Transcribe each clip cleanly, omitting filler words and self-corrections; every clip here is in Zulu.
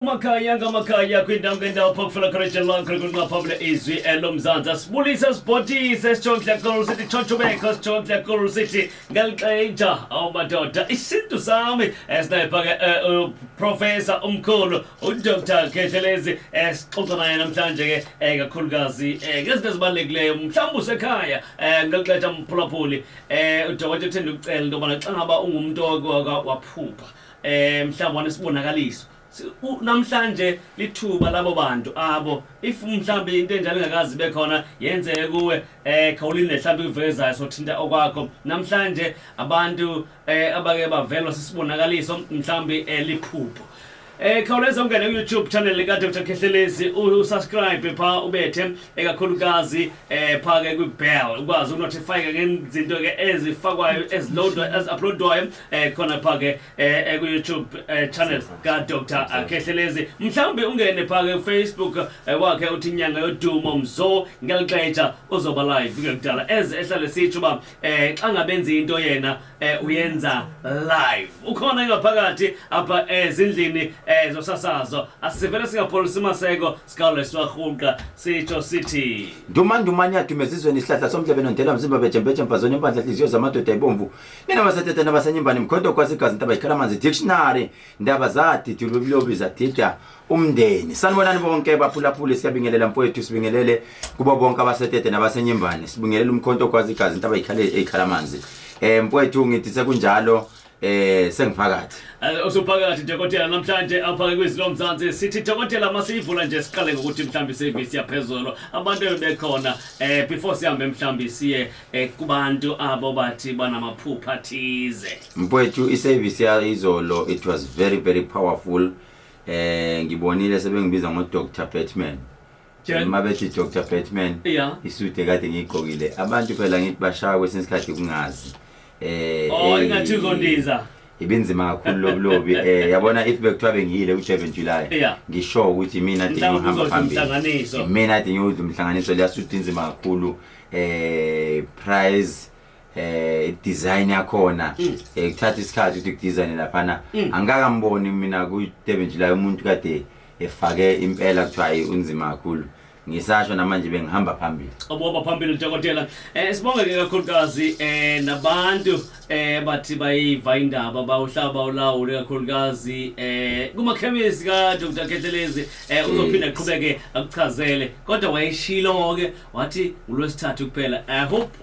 Makhaya ngamakhaya kwindawo ngendawo phokufela college lonke kunqaphamle izwi elomzantsi asibulise sibhotise sitsho kakhulu sithi tshotshobekho sitsho kakhulu sithi ngelixetsha awu madoda isintu sami esinaye phake uprofessor umkhulu uDr Khehlelezi esixoxa naye namhlanje ke kakhulukazi ngezinto ezibalulekileyo mhlawumbe usekhaya ngelixetsha mphulaphuli udokotela uthanda ukucela into yobana xa ngaba ungumntu waphupha mhlawumbe wanesibonakaliso namhlanje lithuba labo bantu abo if mhlawumbe into enjalo ingakazi ibe khona yenzeke kuwe khawulinde mhlawumbe ivezayo sothinta okwakho namhlanje abantu abake bavelwa sisibonakaliso mhlawumbe liphupho. Khawuleza ungene ku-YouTube channel lika-Dr Khehlelezi, usubscribe pha, ubethe ekakhulukazi pha ke kwi-bell ukwazi ukunotifyeka ngezinto ke ezifakwayo, eziloadwayo, ezi-uploadwayo khona pha ke ku-YouTube channel ka-Dr Khehlelezi. Mhlawumbe ungene pha ke Facebook wakhe uthi Inyanga Yodumo Mzo. Ngeli xesha uzoba live kungekudala, eze ehlale sitsho uba xa ngabenzi into yena uyenza live. Ukhona engaphakathi apha ezindlini zosasazo. Asivele singapholisi maseko, sikhawule siwarhuqa, sitsho sithi Nduma ndumane yadume ezizweni, isihlahla somdlebe nondela mzimba bejembeje mfazweni impandla hliziyo zamadoda ibomvu nina basetete nabasenyimbane mkhonto kwazi igazi intaba ikhala amanzi dictionary ndaba zadida ulobilobi zadida umndeni. Sanibonani bonke baphulaphuli, siyabingelela mfowethu, sibingelele kubo bonke abasetete nabasenyimbane, sibingelela umkhonto kwazi igazi intaba ikhala ikhala amanzi. Mfowethu, ngithi sekunjalo, sengiphakathi. Usuphakathi dokotela namhlanje apha ke kwizwi lomzantsi. Sithi dokotela masiyivula nje, siqale ngokuthi mhlawumbi service yaphezulu abantu bebekhona before sihambe mhlawumbi siye kubantu abo bathi banamaphupha athize. Mfowethu, iservice ya izolo, it was very very powerful. Ngibonile sebengibiza ngo Dr Batman. Mabethi Dr Batman, isude kade ngiyigqokile. Abantu phela ngithi bashaya kwesinye isikhathi kungazi. Oh, ingathi uzondiza. Ibinzima kakhulu lobulobi. Yabona, if bekuthiwa bengiyile ku Durban July, ngisho ukuthi mina ade Mhlawumbe ngiyohamba uzodla phambili. umhlanganiso. Mina ade ngiyodla umhlanganiso. Leyasuthi inzima kakhulu. Price, design yakhona, kuthatha isikhathi ukuthi kudesign laphana. Angikakamboni mina ku Durban July umuntu kade efake impela kuthiwa hayi, unzima kakhulu. Ngisasho namanje bengihamba phambili. Obuhamba phambili dokotela. Sibonge ke kakhulukazi nabantu bathi bayiva indaba bawuhlaba ulawule kakhulukazi kumakhemisi ka Dr Khehlelezi. Uzophinda aqhubeke akuchazele, kodwa wayeshilo ke wathi uLwesithathu kuphela. I hope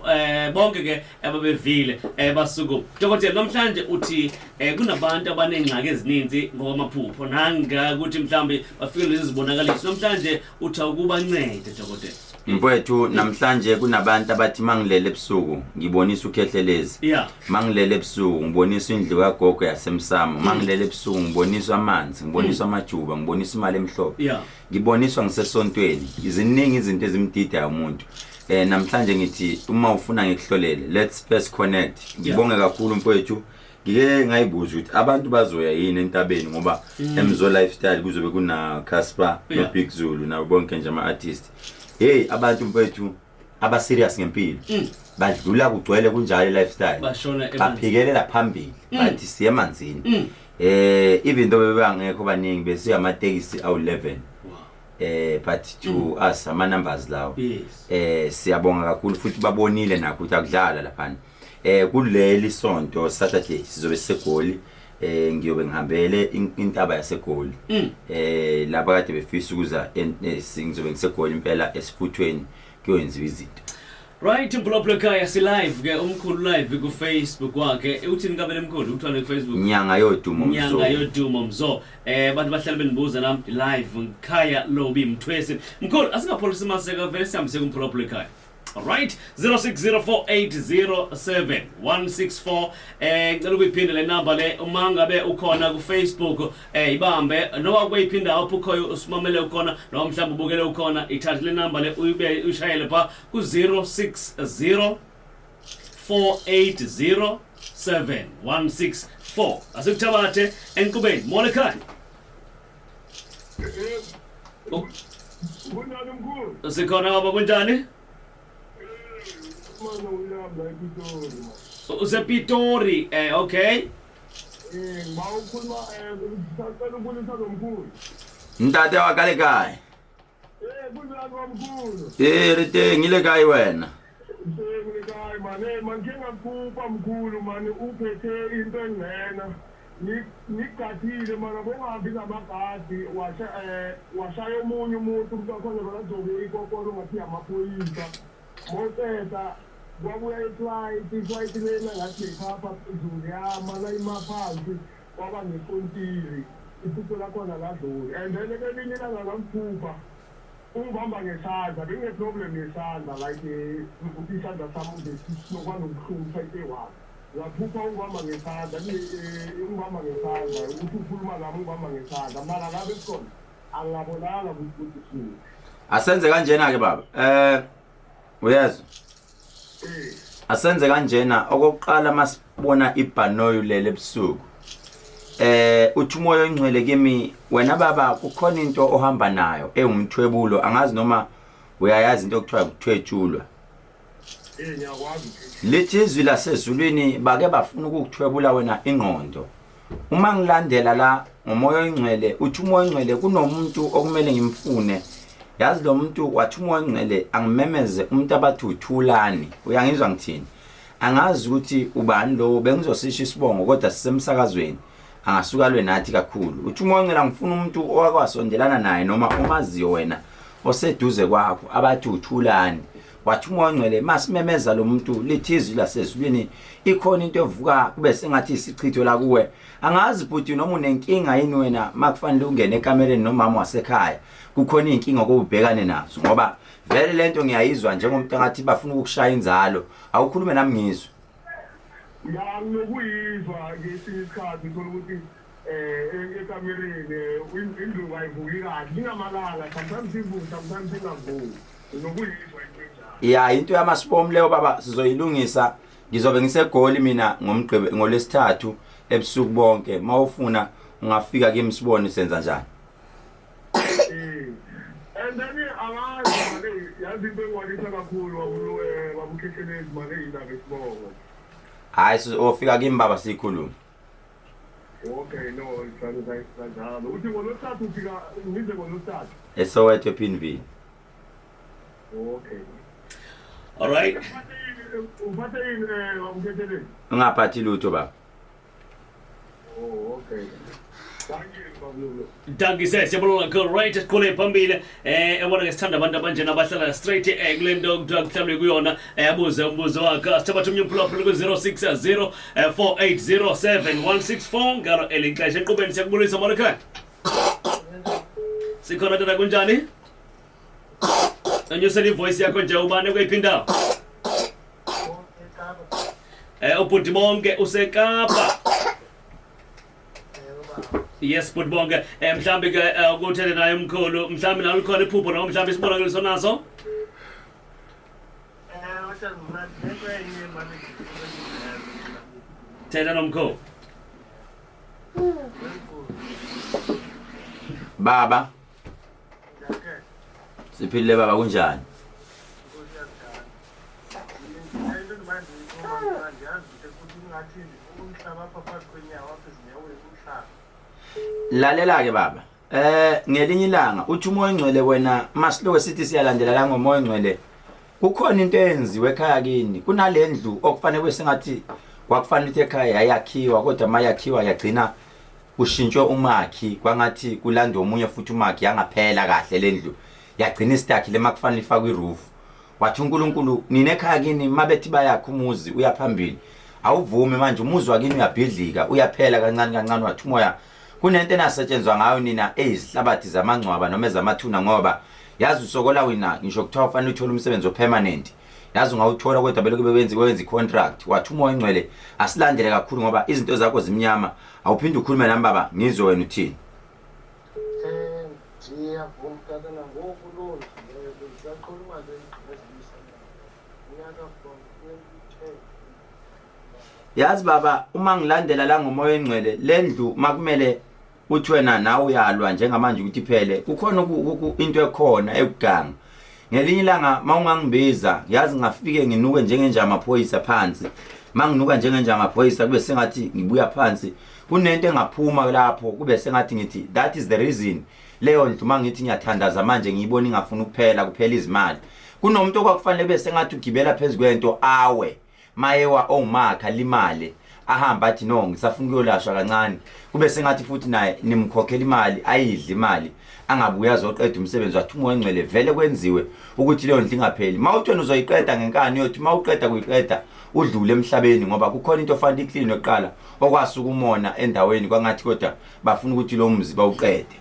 bonke ke ababevile basuku. Dokotela, namhlanje uthi kunabantu abanengxaki ezininzi ngokwamaphupho nanga ukuthi mhlawumbe bafike lezi zibonakaliso. Namhlanje uthi awukubancede, dokotela. Mfowethu, namhlanje kunabantu abathi mangilele ebusuku ngibonisa uKhehlelezi, mangilele ebusuku ngiboniswa indlu kagogo yasemsamo, mangilele ebusuku ngiboniswa amanzi, ngiboniswa amajuba, ngiboniswa imali emhlophe, ngiboniswa ngisesontweni. Iziningi izinto ezimdidayo umuntu. Namhlanje ngithi uma ufuna ngikuhlolele, let's first connect. Ngibonge kakhulu mfowethu. Ngike ngayibuza ukuthi abantu bazoya yini entabeni ngoba eMzo Lifestyle kuzobe kuna Casper no Big Zulu nabo bonke nje ama artist. Hey, abantu mfowethu aba serious ngempilo badlula kugcwele kunjalo lifestyle. Bashona emanzini. Baphikelela phambili, bathi siye emanzini. Even though bebangekho baningi, besiya amatekisi awu11. But to us ama numbers lawo. Siyabonga kakhulu futhi babonile nakho ukuthi akudlala lapha. Kuleli sonto Saturday sizobe siseGoli. Ngiyobe ngihambele intaba yaseGoli. Laba kade befisa ukuza ngizobe ngiseGoli impela esifuthweni kuyoyenziwa izinto. Right, mphulaphula ekhaya, si live ke, umkhulu live ku Facebook wakhe. Uthini kabele mkhulu? Uthwane ku Facebook? Nyanga Yodumo Nyanga Mzo. Yodumo Mzo. Abantu bahlale benibuza nami live ngikhaya lobi mthwesi. Mkhulu, asingapholisi maseka, vele sihambise kumphulaphula ekhaya. Alright, 0604807164. Ngicela ukuyiphinda le number le. Uma ngabe ukhona ku Facebook, ibambe noma kuyiphinda apho ukhoyo, usimamele ukhona noma mhlawumbe ubukele ukhona, ithathe le number le uyibe ushayele pha ku 060 480 7164. Asikuthabathe enkqubeni. Molo ekhaya. Kunjani mkhulu? Sikhona baba, kunjani? Manje uyami la ePitori ma. UsePitori, okay. Ngiba ukukhuluma, ngisacela ukubulisa lo mkhulu. Ntate wa ka le kae? Eh, kunjani wamkhulu? Eh, re teng ile kae wena? Teng le kae man? Eh, man ngike ngakuphupha mkhulu man uphethe into engcena. Ngigathile mana bongabi namagadi washa eh washaya omunye umuntu umuntu wakhona bekazobe ikokolo ngathi amaphoyisa. Moteta kwabuya iflight iflight lena ngathi ikhapha phezulu yama layima phansi kwaba nekontiri iphupho lakhona ladlula and then kelinye ilanga ngamphupha ungibamba ngesandla bengine-problem yesandla like ukuthi isandla sami besinokwanobuhlungu sayite one ngaphupha ungibamba ngesandla ungibamba ngesandla ukuthi ukhuluma nami ungibamba ngesandla mara la besikhona angabonanga ukuthi ukuthi Asenze kanjena ke baba. Eh uyezwa? Eh. Asenze kanjena okokuqala masibona ibhanoyi lele ebusuku. Eh uthi umoya oyingcwele kimi wena baba kukhona into ohamba nayo ewumthwebulo angazi noma uyayazi into okuthiwa ukuthwetshulwa. Eh ngiyakwazi. Lithi izwi lasezulwini bake bafuna ukukuthwebula wena ingqondo. Uma ngilandela la ngomoya oyingcwele uthi umoya oyingcwele kunomuntu okumele ngimfune. Yazi lo muntu wathi umoya oyingcwele angimemeze umuntu abathi uthulani. Uyangizwa ngithini? Angazi ukuthi ubani lowo bengizosisho isibongo kodwa sisemsakazweni. Angasuka lwe nathi kakhulu. Uthi umoya oyingcwele angifuna umuntu owakwasondelana naye noma omaziyo wena oseduze kwakho abathi uthulani. Wathi umoya ongcwele masimemeza lo muntu lithi izwi lasezulwini ikhona into evuka kube sengathi isichitho la kuwe. Angazi bhuti noma unenkinga yini wena makufanele ungene ekamereni nomama wasekhaya. Kukhona izinkinga okubhekane nazo ngoba vele lento ngiyayizwa njengomuntu engathi bafuna ukukushaya inzalo. Awukhulume nami ngizwe. Ya nginokuyizwa ngesinye isikhathi uthola ukuthi eh ekamereni indlu ayivuki kahle ingamalanga sometimes ivuka sometimes ingavuki nginokuyizwa into enjalo. Ya into yamasibom leyo baba sizoyilungisa ngizobe ngisegoli mina ngomgqibe ngolesithathu ebusuku bonke mawufuna ungafika kimi sibone senza njani. Eh and then angazi mane yazi into engiwalisa kakhulu wabulu wabukhehlelezi mane yindaba esibongo. Hayi ofika kimi baba sikhulume. Okay no kanjalo. Uthi ngolwesithathu ufika ngize ngolwesithathu. eSoweto ePinville. Okay. All right. Uphathe yini wabukhehlelezi? Ungaphathi lutho baba. Oh okay. Thank you Pablo. Dankie sir, siyabonga kakhulu. Right, siqhule phambili. Eh ebona ke sithanda abantu abanjena abahlala straight eh kule nto kuthiwa kuhlalwe kuyona. Eh abuze umbuzo wakhe. Sithabatha omnye umphulaphuli ku 060 4807164 ngalo elixesha enkqubeni siyakubulisa molo ekhaya. Sikhona tata kunjani? Anyusela ivoice yakho nje ubani kweyiphi indawo? Eh ubhuti bonke useKapa. Yes bhuti bonke eh mhlambi ke ukuthele naye umkhulu mhlambi nawe likhona iphupho noma mhlambi isibonakaliso naso. Thetha nomkhulu. Baba Siphilile baba kunjani? Lalela ke baba. Eh ngelinye ilanga uthi umoya ongcwele wena masiloke sithi siyalandela la ngomoya ongcwele kukhona into eyenziwe ekhaya kini kunalendlu okufanele kube sengathi kwakufanele ukuthi ekhaya yayakhiwa kodwa mayakhiwa yagcina kushintshwe umakhi kwangathi kulandwa omunye futhi umakhi yangaphela kahle lendlu yagcina istakhi le makufanele ifakwe iroof wathi uNkulunkulu nina ekhaya kini mabethi bayakha umuzi uyaphambili awuvumi manje umuzi wakini uyabhidlika uyaphela kancane kancane wathi umoya kunento enasetshenzwa ngayo nina eyizihlabathi zamangcwaba noma ezamathuna ngoba yazi usokola wena ngisho kuthiwa ufanele uthole umsebenzi opermanent yazi ungawuthola kodwa belokhu bebenzi wenza i-contract wathi umoya oyingcwele asilandele kakhulu ngoba izinto zakho zimnyama awuphinde ukhulume nami baba ngizwe wena uthini. Eh ndiyavuma tata nangoku loo ndlu leyo bendisaqhela uba beyigqibezelisa unyaka from 2010. Yazi baba uma ngilandela la ngomoya oyingcwele le ndlu makumele uthi wena nawe uyalwa njengamanje ukuthi iphele kukhona into ekhona ekuganga ngelinye ilanga mawungangibiza yazi ngafike nginuke njengenja amaphoyisa phansi manginuka njengenja amaphoyisa kube sengathi ngibuya phansi kunento engaphuma lapho kube sengathi ngithi that is the reason. Leyo ndlu mangithi ngiyathandaza manje ngiyibona ingafuni ukuphela kuphela izimali. Kunomuntu okwakufanele kube sengathi ugibela phezu kwento awe. Mayewa ongumakha limale ahambe athi no ngisafuna ukuyolashwa kancane. Kube sengathi futhi naye nimkhokhela imali ayidle imali angabuye azoqeda umsebenzi wathi umoya ongcwele vele kwenziwe ukuthi leyo ndlu ingapheli. Mawuthi wena uzoyiqeda ngenkani uyothi mawuqeda kuyiqeda udlule emhlabeni ngoba kukhona into ofanele ikline yokuqala okwasuka umona endaweni kwangathi kodwa bafuna ukuthi lo mzi bawuqede.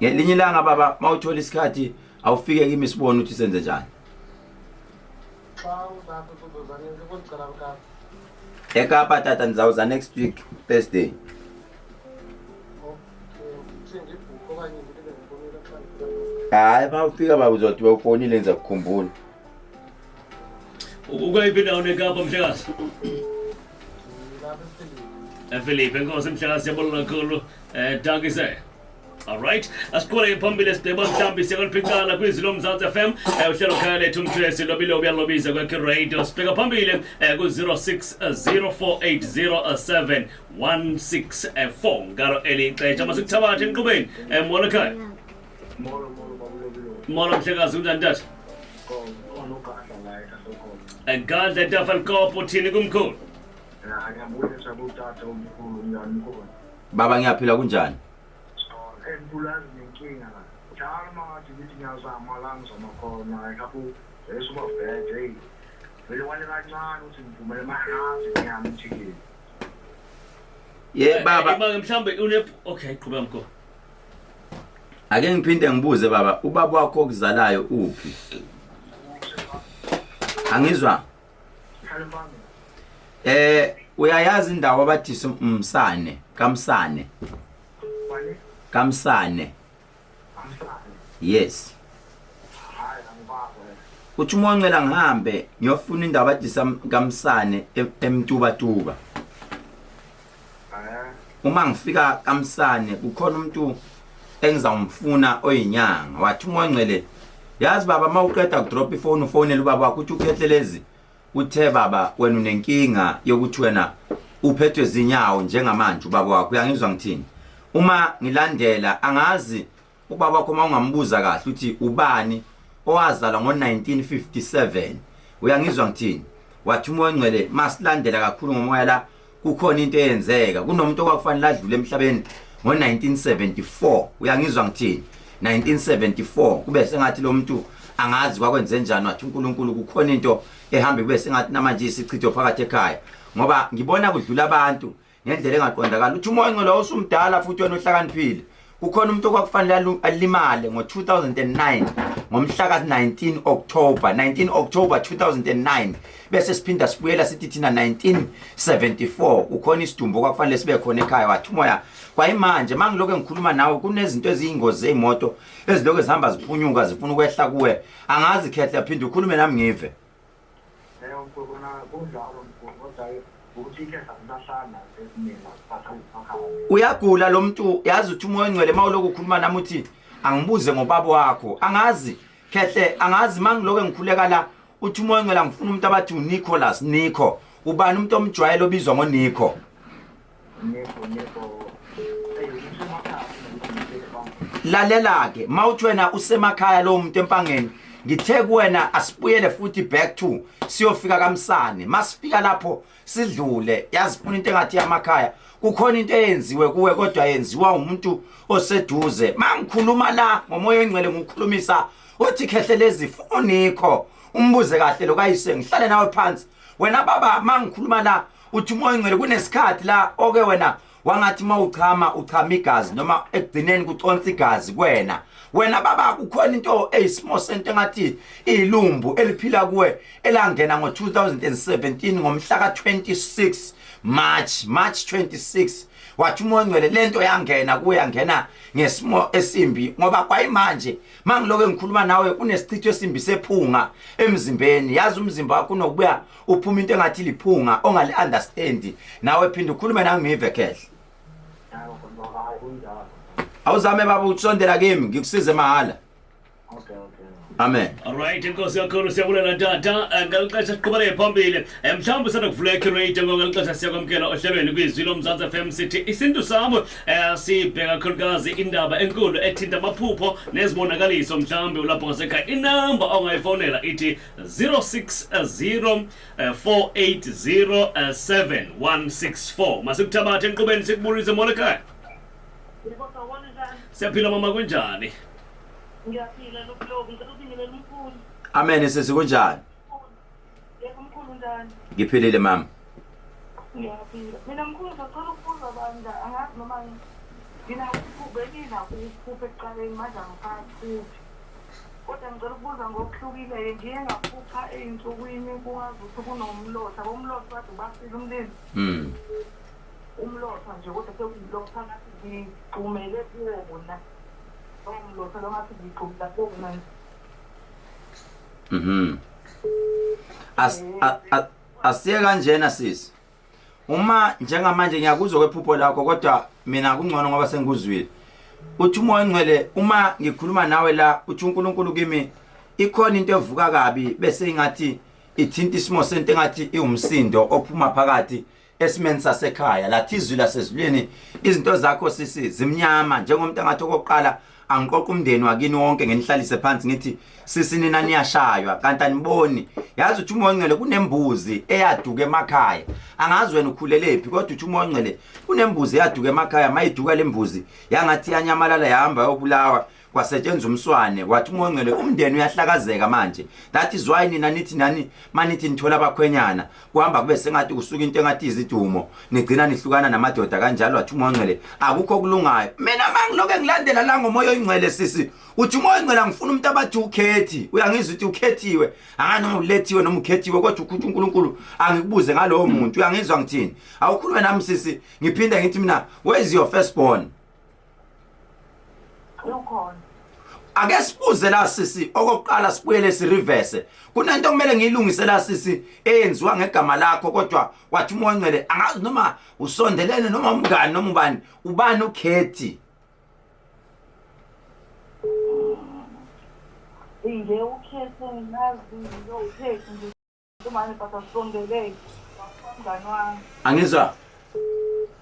Ngelinye ilanga baba mawuthola isikhathi awufike kimi sibone ukuthi senze njani. Xa ulapho uzoza nini ukundicela mkapa. EKapa tata ndizawuza next week Thursday. Okay, ngibhuke okanye ngilibe ngibonile xa ndifika. Hayi mawufika baba uzothi bewufonile ngiza kukhumbula. Ukweyiphi indawo neKapa mhlekazi? Ngilapha ePhilippi. ePhilippi enkosi mhlekazi siyabonga kakhulu. Dankie sir. Alright, asiqhubeke phambili sideba mhlawumbi siyakweliphicala kwizwi loMzansi FM uhlelo khaya lethu umthwesi lobile uyalobiza kwakhe radio sibheka phambili ku-0604807 ngalo eli xesha masikuthabathe enkqubeni molo ekhaya. Molo molo babulobilo. Molo mhlekazi, kunjani tata? Onogadla la eTafelkop. Gadla eTafelkop, uthini kumkhulu? Ya ngiyabulisa kutata omkhulu njani khona. Baba ngiyaphila kunjani? Mkhulu yazi nenkinga la. Njalo uma ngathi ngithi ngiyazama la ngizama khona lapho eSuperBed hey. Vele wale kancane ukuthi ngivumele mangazi ngiyami ithikili. Ye baba Imake mhlawumbe une okay qhubeka mkhulu. Ake ngiphinde ngibuze baba, ubaba wakho okuzalayo uphi? Angizwa. Uyayazi indawo abathi umsane, kaMsane. Kamsane. Yes. Uthi uma uncela ngihambe ngiyofuna indawo abathi kaMsane eMtubatuba. Uma ngifika kaMsane kukhona umuntu engizawumfuna oyinyanga. Wathi uma ungcwele yazi baba uma uqeda kudrop ifoni ufonele ubaba wakho uthi uKhehlelezi uthe baba wena unenkinga yokuthi wena uphethwe zinyawo njengamanje ubaba wakho uyangizwa ngithini uma ngilandela angazi ubaba wakho uma ungambuza kahle uthi ubani owazalwa ngo-1957 uyangizwa ngithini wathi umoya ongcwele masilandela kakhulu ngomoya la kukhona into eyenzeka kunomuntu okwakufanele adlule emhlabeni ngo-1974 uyangizwa ngithini 1974 kube sengathi lo muntu angazi kwakwenze njani wathi uNkulunkulu kukhona into ehambe kube sengathi namanje isichitho phakathi ekhaya ngoba ngibona kudlula abantu ngendlela engaqondakali uthi umoya ongcwele usumdala futhi wena uhlakaniphile kukhona umuntu okwakufanele alimale ngo-2009 ngomhla ka-19 October 19 October 2009 bese siphinda sibuyela sithi thina 1974 ukhona isidumbu okwakufanele sibe khona ekhaya wathi umoya kwayimanje mangilokhu ngikhuluma nawe kunezinto eziyingozi zeyimoto ezilokhu zihamba ziphunyuka zifuna ukwehla kuwe angazi khehle phinde ukhulume nami ngive. Yebo mkhulu kona kunjalo mkhulu kodwa ukuthi ikhehla lilahlana esimina siphatha emakhaya. Uyagula lo muntu yazi uthi umoya ongcwele mawulokhu ukhuluma nami uthi angibuze ngobaba wakho angazi khehle angazi mangilokhu ngikhuleka la uthi umoya ongcwele angifuna umuntu abathi uNicholas Nico ubani umuntu omjwayele obizwa ngoNico. Nico Nico hey usemakhaya Lalela ke mawuthi wena usemakhaya lo muntu empangeni ngithe kuwena asibuyele futhi back to siyofika kaMsane masifika lapho sidlule yazi funa into engathi yamakhaya kukhona into eyenziwe kuwe kodwa yenziwa umuntu oseduze mangikhuluma la ngomoya ongcwele ngikukhulumisa uthi khehlelezi fonikho umbuze kahle lokayise ngihlale nawe phansi wena baba mangikhuluma la uthi umoya ongcwele kunesikhathi la oke wena wangathi mawuchama uchama igazi noma ekugcineni kuconsa igazi kuwena wena baba kukhona into eyisimo sento engathi ilumbu eliphila kuwe elangena ngo-2017 ngomhla ka-26 March March 26 wathi umoya ongcwele lento yangena kuwe yangena ngesimo esimbi ngoba kwayimanje mangilokho ngikhuluma nawe kunesichitho esimbi sephunga emzimbeni yazi umzimba wakho unokubuya uphuma into engathi liphunga ongali understand nawe phinde ukhulume nami ngive khehle awuzame baba ukusondela kimi ngikusize mahala Okay okay. Amen. Alright, inkosi kakhulu siyabulela tata. Ngeli xesha siqhubele phambili. Mhlawumbi usanda kuvula iradio ngoba ngeli xesha siyakwamkela ohlelweni kwizwi loMzantsi FM sithi isintu sam sibheka kakhulukazi indaba enkulu ethinta amaphupho nezibonakaliso mhlawumbi ulapho ngasekhaya. Inamba ongayifowunela ithi 060 480 7164. Masikuthabathe enkqubeni sikubulise molo ekhaya. Yebo, sawubona njani? Siyaphila mama kunjani? Ngiyaphila lokuloku, ngicela ubingelele umkhulu. Amen sisi kunjani? Yebo mkhulu njani? Ngiphilile mama. Ngiyaphila. Mina mkhulu ngicela ukubuza bandla, angazi noma nginakubekile ukuphupha ekuqaleni manje angisaphuphi. Kodwa ngicela ukubuza ngokuhlukile ngiye ngaphupha ey'nsukwini kungazuthi kunomlotha, bomlotha kade ubasile umlilo. Umlotha nje kodwa sekuwumlotha ngathi ngigxumele kuwona. Lowo mlotha lo ngathi ngigxumela kuwona nje. As asiye kanjena sisi. Uma njengamanje ngiyakuzwa kwephupho lakho kodwa mina kungcono ngoba sengikuzwile. Uthi uMoya oNgcwele uma ngikhuluma nawe la uthi uNkulunkulu kimi ikhona into evuka kabi bese ingathi ithinta isimo sento engathi iwumsindo ophuma phakathi esimeni sasekhaya lathi izwi lasezulwini izinto zakho sisi zimnyama njengomuntu angathi okokuqala angiqoqa umndeni wakini wonke ngenihlalise phansi ngithi sisi nina niyashaywa kanti aniboni yazi uthi umoya ongcwele kunembuzi eyaduka emakhaya angazi wena ukhulelephi kodwa uthi umoya ongcwele kunembuzi eyaduka emakhaya mayiduka lembuzi yangathi yanyamalala yahamba yobulawa kwasetshenzwa umswane wathi umoya ongcwele umndeni uyahlakazeka manje that is why nina nithi nani manithi nithola abakhwenyana kuhamba kube sengathi kusuka into engathi izidumo nigcina nihlukana namadoda kanjalo wathi umoya ongcwele akukho okulungayo mina mangiloke ngilandela la ngomoya oyingcwele sisi uthi umoya ongcwele angifuna umuntu abathi ukhethi uyangizwa uthi ukhethiwe angani noma ulethiwe noma ukhethiwe kodwa ukhutha uNkulunkulu angikubuze ngalowo muntu uyangizwa ngithini awukhulume nami sisi ngiphinde ngithi mina where is your first born Ukhona. Ake sibuze la sisi okokuqala sibuyele si reverse. Kunento okumele ngiyilungise la sisi eyenziwa ngegama lakho kodwa wathi umoya ongcwele angazi noma usondelene noma umngani noma ubani ubani ukhethi. Nje ukhethe ngimazi nje ukhethe nje Manje but asisondelene. Mngani wami. Angizwa.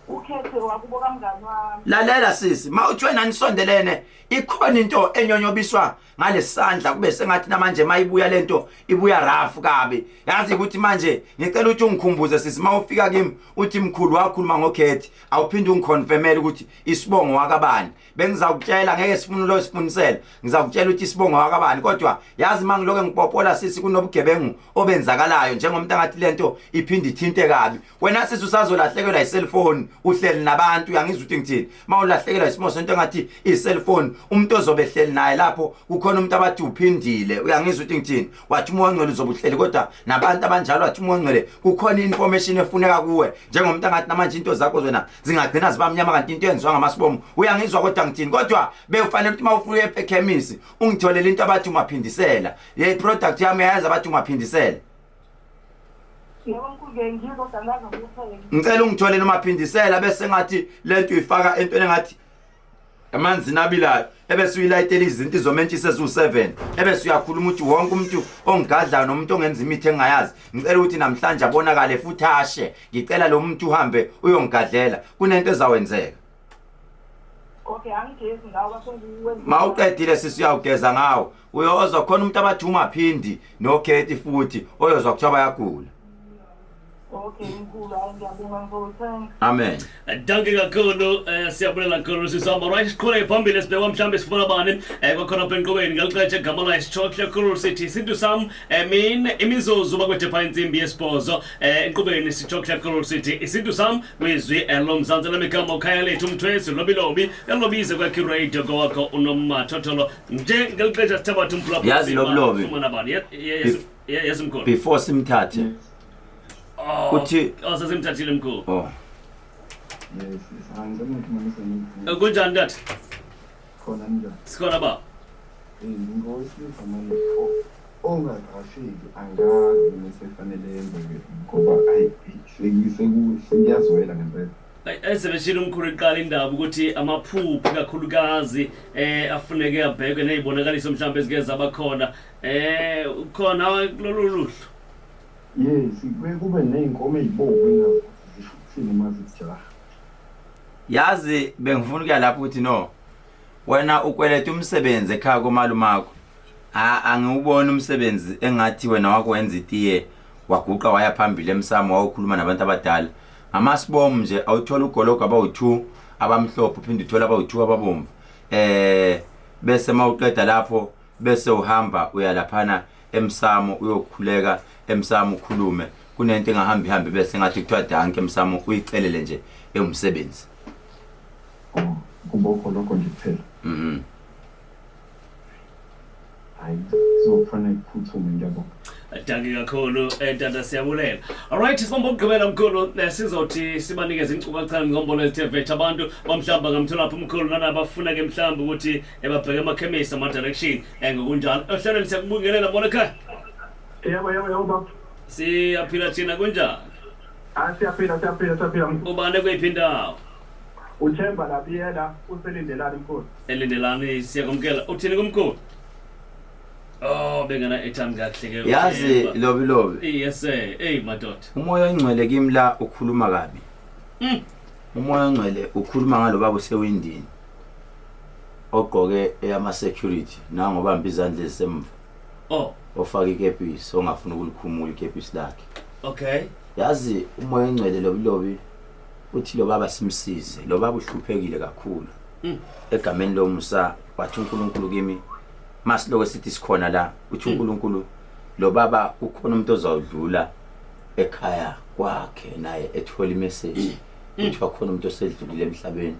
Ukhethe wakubo kamngani wami. Lalela sisi, mawuthi wena nisondelene ikhona into enyonyobiswa ngalesandla kube sengathi namanje mayibuya lento ibuya rough kabi. Yazi ukuthi manje ngicela ukuthi ungikhumbuze sisi mawufika kimi uthi mkhulu wakhuluma ngokhethi awuphinde ungiconfirmele ukuthi isibongo wakabani. Bengizakutshela ngeke sifune lo sifunisela. Ngizakutshela ukuthi isibongo wakabani kodwa yazi mangiloke ngipopola sisi kunobugebengu obenzakalayo njengomuntu angathi lento iphinde ithinte kabi. Wena sisi usazolahlekelwa icellphone uhleli nabantu uyangizwa ukuthi ngithini. Mawulahlekelwa isimo sento engathi icelluphone umuntu ozobe ehleli naye lapho kukhona umuntu abathi uphindile uyangizwa ukuthi ngithini. Wathi umoya ongcwele uzobe uhleli kodwa nabantu abanjalo wathi umoya ongcwele kukhona information efuneka kuwe njengomuntu angathi namanje into zakho zona zingagcina ziba mnyama kanti into yenziwa ngamasibomu uyangizwa kodwa ngithini kodwa bekufanele ukuthi uma ufike ekhemisi ungitholele into abathi umaphindisela le product yami yayazi abathi umaphindisela. Yebo mkhulu ke ngizwa kodwa ngaze ngikuthole. Ngicela ungitholele umaphindisela bese ngathi lento uyifaka entweni engathi amanzini abilayo ebese uyilayitela izinto izomentshisa eziwu-7 ebese uyakhuluma ukuthi wonke umuntu ongigadlayo nomuntu ongenza imithi engingayazi ngicela ukuthi namhlanje abonakale futhi ashe ngicela lo muntu uhambe uyongigadlela kunento ezawenzeka. Okay, angigezi ngawo basengiwenza. Mawuqedile sisi uyawugeza ngawo uyozwa khona umuntu abathi umaphindi nokheti futhi oyozwa kuthiwa bayagula. Okay mkhulu, hayi ngiyabonga ngizothenga. Amen. Dankie kakhulu siyabulela kakhulu sisamba right siqhubeke phambili sibhekwa mhlawumbe sifuna bani kwakhona apha enkqubeni ngelixesha igama layo sitshohle kakhulu sithi isintu sam mine imizuzu bakwethe phaa intsimbi yesibhozo enkqubeni sitshohle kakhulu sithi isintu sam kwizwi lomzantsi lamigama ukhaya lethu umthwesi lobilobi elobize kwakhe radio kowakho unomathotholo nje ngelixesha sithabatha umphulaphula Yazi Lobilobi. fumana bani yes mkhulu. Before simthathe Oh, Uthi- oh sesimthathile mkhulu. Oh. Yes, yes. Angicela ngixhumanise nomkhulu. Kunjani tata? Khona njani? Sikhona ba. Ngowesilisa manje ongaqasheki angazi yini esefanele yenzeke ngoba ayi sekuyazwela ngempela. Ezebeshilo umkhulu iqala indaba ukuthi amaphupho kakhulukazi afuneke abhekwe nezibonakaliso mhlawumbe ezike zaba khona. Ukhona kulolu luhlu. Yes, kuye kube ney'nkomo ey'bomvu engazi ukuthi zisho ukuthini uma zikujaha. Yazi bengifuna ukuya lapho ukuthi no. Wena ukweleta umsebenzi ekhaya komalumakho. A angiwuboni umsebenzi engathi wena wakwenza itiye waguqa waya phambili emsamo wawukhuluma nabantu abadala. Ngamasibomu nje awuthola ugologo abawu2 abamhlophe uphinde uthole abawu2 ababomvu. Bese mawuqeda lapho bese uhamba uya laphana emsamo uyokhuleka emsamo ukhulume kunento engahambi hambi bese ngathi kuthiwa danke emsamo uyicelele nje ewumsebenzi. Oh, kuba ugologo nje kuphela. Hayi, kuzokufanele kuphuthume, ngiyabonga. Dankie kakhulu tata, siyabulela. Alright, sibamba ukugqibela mkhulu, sizothi sibanikeze inkcukacha ngombolo ezithe vethe abantu bamhlawumbe bangamthola phi umkhulu nanabafuna ke mhlawumbe ukuthi babheke emakhemisi ama direction ngokunjalo. Ohlelweni siyakubingelela bona ekhaya. Yebo, yebo, yebo baba. Siyaphila thina, kunjani? Ah, siyaphila, siyaphila, siyaphila. Ubani kweyiphi indawo? Uthemba Labiyela uselindelani mkhulu. Elindelani, siyakumkela. Uthini kumkhulu? Oh, bengena airtime kahle ke. Yazi lobi lobi. Yes sir. Hey madoda. Umoya ongcwele kimi la ukhuluma kabi. Umoya ongcwele ukhuluma ngalo baba usewindini. Ogqoke eyama security nangobamba izandla ezisemva. Oh. Ofaka ikepisi ongafuni ukulikhumula ikepisi lakhe. Okay. Yazi umoya ongcwele lobi lobi uthi lo baba simsize. Lo baba uhluphekile kakhulu. Egameni lomusa wathi uNkulunkulu kimi masiloko sithi sikhona la uthi uNkulunkulu lo baba ukhona umuntu ozawudlula ekhaya kwakhe naye ethola imessage uthi wakhona umuntu osedlulile emhlabeni.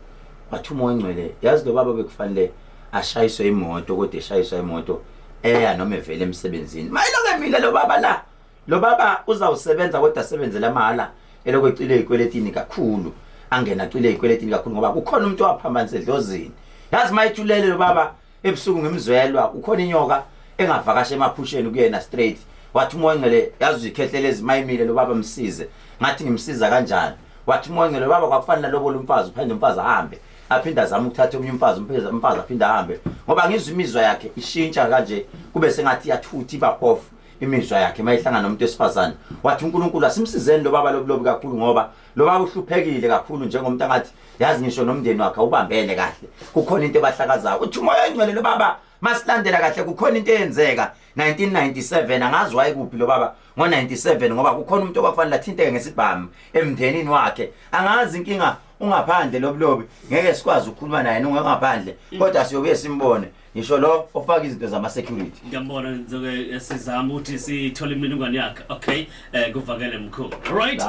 Wathi umoya ongcwele yazi lo baba bekufanele ashayiswe imoto kodwa eshayiswa imoto eya noma evele emsebenzini. Mayiloko emile lo baba la. Lo baba uzawusebenza kodwa asebenzele amahhala eloko ecile ezikweletini kakhulu. Angena acile ezikweletini kakhulu ngoba kukhona umuntu owaphambanisa edlozini. Yazi mayithulele lo baba ebusuku ngimzwelwa kukhona inyoka engavakasha emaphusheni kuyena straight. Wathi umoya ongcwele yazi uzikhehlelezi mayimile lo baba msize. Ngathi ngimsiza kanjani? Wathi umoya ongcwele baba kwakufanele lobola umfazi uphinde umfazi ahambe. Aphinde azame ukuthatha omunye umfazi umfazi aphinde ahambe ngoba ngizwa imizwa yakhe ishintsha kanje kube sengathi iyathutha iba off imizwa yakhe mayihlangana nomuntu wesifazane. Wathi uNkulunkulu asimsizeni lo baba lobulobi kakhulu ngoba lo baba uhluphekile kakhulu njengomuntu angathi yazi ngisho nomndeni wakhe awubambene kahle kukhona into ebahlakazayo. Uthi umoya ongcwele lo baba masilandela kahle kukhona into eyenzeka 1997 angazi wayekuphi lo baba ngo-97 ngoba kukhona umuntu okwakufanele athinteke ngesibhamu emndenini wakhe. Angazi inkinga ungaphandle lobulobi ngeke sikwazi ukukhuluma naye ungaphandle kodwa siyobuye simbone ngisho lo ofaka izinto zama security. Ngiyambona ngizoke sizama ukuthi sithole imininingwane yakhe. Okay, kuvakele mkhulu. Right.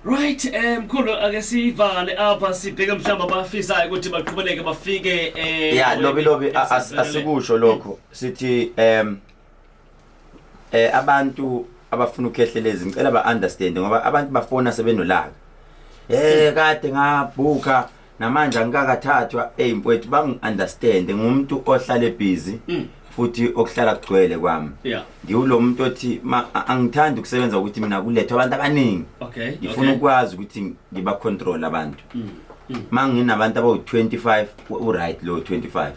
Right, mkhulu ake sivale apha sibheke mhlawumbe abafisayo ukuthi baqhubeleke bafike Yeah, lobi lobi asikusho lokho. Sithi abantu abafuna ukukhehlelezi ngicela ba understand ngoba abantu bafona sebenolaka. Kade ngabhuka namanje angikakathathwa. Hey mfowethu bangi understand ngumuntu ohlale busy futhi okuhlala kugcwele kwami. Ngiwulo muntu othi angithandi ukusebenza ukuthi mina kulethwa abantu abaningi. Ngifuna ukwazi ukuthi ngiba control abantu. Manginabantu abawu 25 u right lo 25.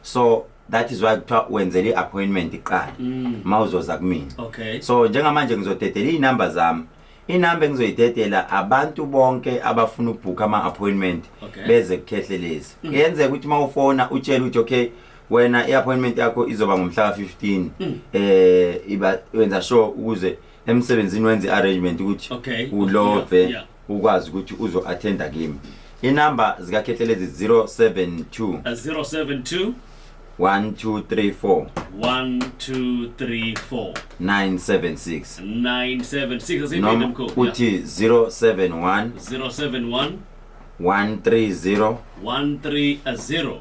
So that is why kuthiwa wenzele i-appointment iqala mawuzoza kumina. So njengamanje ngizodedela inamba zami. Inamba engizoyidedela abantu bonke abafuna ukubhuka ama appointment beze kukhehlelezi. Kuyenzeka ukuthi mawufona utshele ukuthi okay wena i-appointment yakho izoba ngomhla ka-15 iba wenza sure ukuze emsebenzini wenze arrangement ukuthi ulove ukwazi ukuthi uzo attenda kimi. Inamba zikaKhehlelezi 072 072 1234 1234 976 976. Noma uthi 071 071 130 130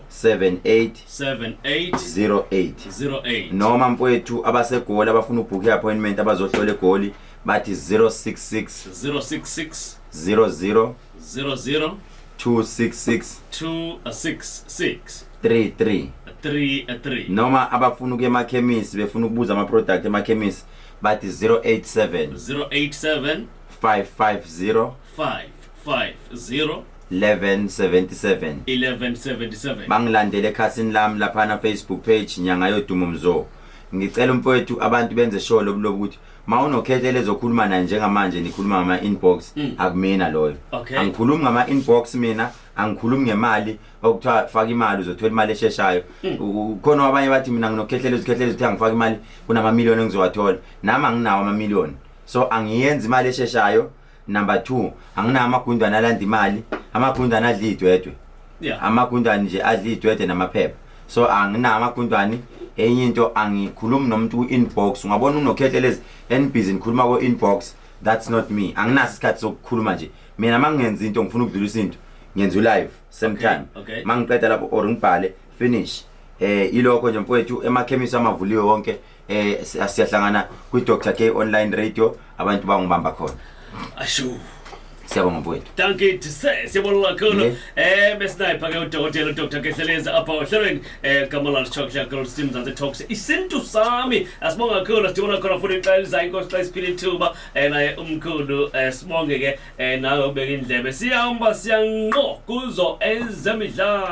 78 78 08 08. Noma mfowethu abaseGoli abafuna ubhuka i-appointment abazohlola eGoli bathi 066 066 00 00 266 266 33 33. Noma abafuna ukuya emakhemisi befuna ukubuza ama product emakhemisi bathi 087 087 550 550 1177. 1177. Bangilandele ekhasini lami laphana Facebook page, Nyanga Yodumo Mzo. Ngicela umfowethu, abantu benze sure lobu ukuthi mawunokhethe ezokhuluma naye njengamanje nikhuluma ngama inbox, akumina loyo. Angikhulumi ngama inbox mina, angikhulumi ngemali okuthiwa faka imali uzothola imali esheshayo. Khona abanye bathi mina nginokhehlelezi, ukhehlelezi uthi angifaka imali kunama million engizowathola. Nami anginawo ama million, so angiyenzi imali esheshayo. Number 2, anginawo amagundwane alanda imali, amagundwane adla idwedwe, amagundwane nje adla idwedwe namaphepha, so anginawo amagundwane. Enye into, angikhulumi nomuntu ku-inbox. Ungabona unokhehlelezi enibhizi nikhuluma ko-inbox, that's not me. Anginaso isikhathi sokukhuluma nje mina. Uma ngingenza into, ngifuna ukudlulisa into, ngenza u-live same time. Uma ngiqeda lapho or ngibhale, finish. Ilokho nje mfowethu. Emakhemisi amavuliwe wonke, siyahlangana kwi-Dr K Online Radio, abantu bangibamba khona. Ashu. Siyabonga mfowethu. Dankie sir, siyabonga kakhulu. Besniper ke udokotela uDr Kehlelezi apha ohlelweni Gamalal Chocolate Girls Team Mzansi Talks. Isintu sami. Asibonga kakhulu, sidibona khona futhi xa elizayo, inkosi xa isiphila ithuba. Naye umkhulu, sibonge ke nawe ubeka indlebe. Siyahamba siyanqo kuzo ezemidlalo.